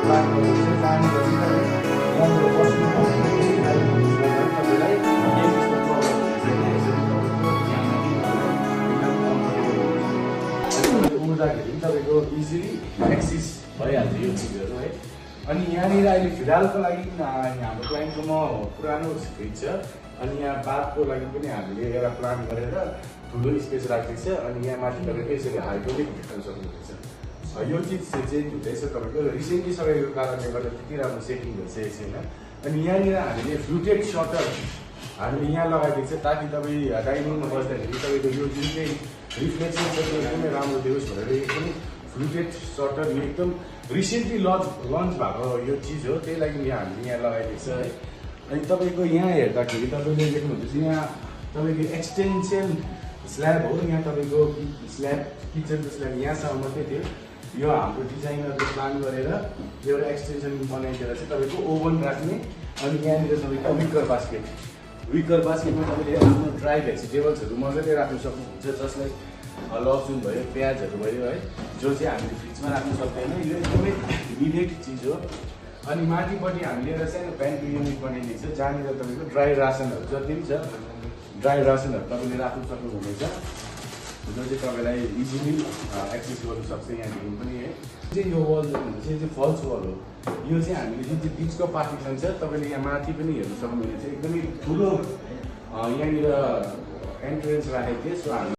Plan गर्नुहुन्छ जहाँनिर चाहिँ राम्रो बस्नु तपाईँलाई उड्दाखेरि तपाईँको इजिली एक्सिस भइहाल्छ यो चिजहरू है। अनि यहाँनिर अहिले फिलहालको लागि हाम्रो क्लाइन्टको पुरानो फ्रिज छ अनि यहाँ बाथको लागि पनि हामीले एउटा प्लान गरेर ठुलो स्पेस राख्दैछ अनि यहाँ माथि तपाईँको यसरी हाइड्रोलिक भित्र सक्नुहुनेछ। यो चिज चाहिँ हुँदैछ तपाईँको रिसेन्टली सकेको कारणले गर्दा त्यति राम्रो सेटिङ भइसकेको छैन। अनि यहाँनिर हामीले फ्लुटेड सटर हामीले यहाँ लगाइदिएको छ ताकि तपाईँ डाइनिङमा बस्दाखेरि तपाईँको यो जुन चाहिँ रिफ्लेक्सन छ त्यो एकदमै राम्रो देओस् भनेर एकदमै फ्लुटेड सटर यो एकदम रिसेन्टली लन्च भएको यो चिज हो, त्यही लागि हामीले यहाँ लगाइदिएको छ है। अनि तपाईँको यहाँ हेर्दाखेरि तपाईँले देख्नुहुन्छ यहाँ तपाईँको एक्सटेन्सन स्ल्याब हो, यहाँ तपाईँको स्ल्याब किचनको स्ल्याब यहाँसम्म मात्रै थियो। यो हाम्रो डिजाइनरले प्लान गरेर एउटा एक्सटेन्सन बनाइदिएर चाहिँ तपाईँको ओभन राख्ने अनि यहाँनिर तपाईँको विकर बास्केटमा तपाईँले आफ्नो ड्राई भेजिटेबल्सहरू मजाले राख्नु सक्नुहुन्छ, जसलाई लसुन भयो प्याजहरू भयो है, जो चाहिँ हामीले फ्रिजमा राख्नु सक्दैन। यो एकदमै निडेड चिज हो। अनि माथिपट्टि हामीले एउटा सानो पेन्ट्री युनिट बनाइदिएको छ जहाँनिर तपाईँको ड्राई रासनहरू जति पनि छ ड्राई रासनहरू तपाईँले राख्नु सक्नुहुनेछ, जो चाहिँ तपाईँलाई इजिली एक्सेस गर्नु सक्छ। यहाँदेखि पनि है चाहिँ यो वाल चाहिँ फल्स वाल हो। यो चाहिँ हामीले जुन चाहिँ बिचको पार्टिसन छ तपाईँले यहाँ माथि पनि हेर्नु सक्नुहुनेछ, एकदमै ठुलो यहाँनिर एन्ट्रेन्स राखेको थिएँ। सो हामी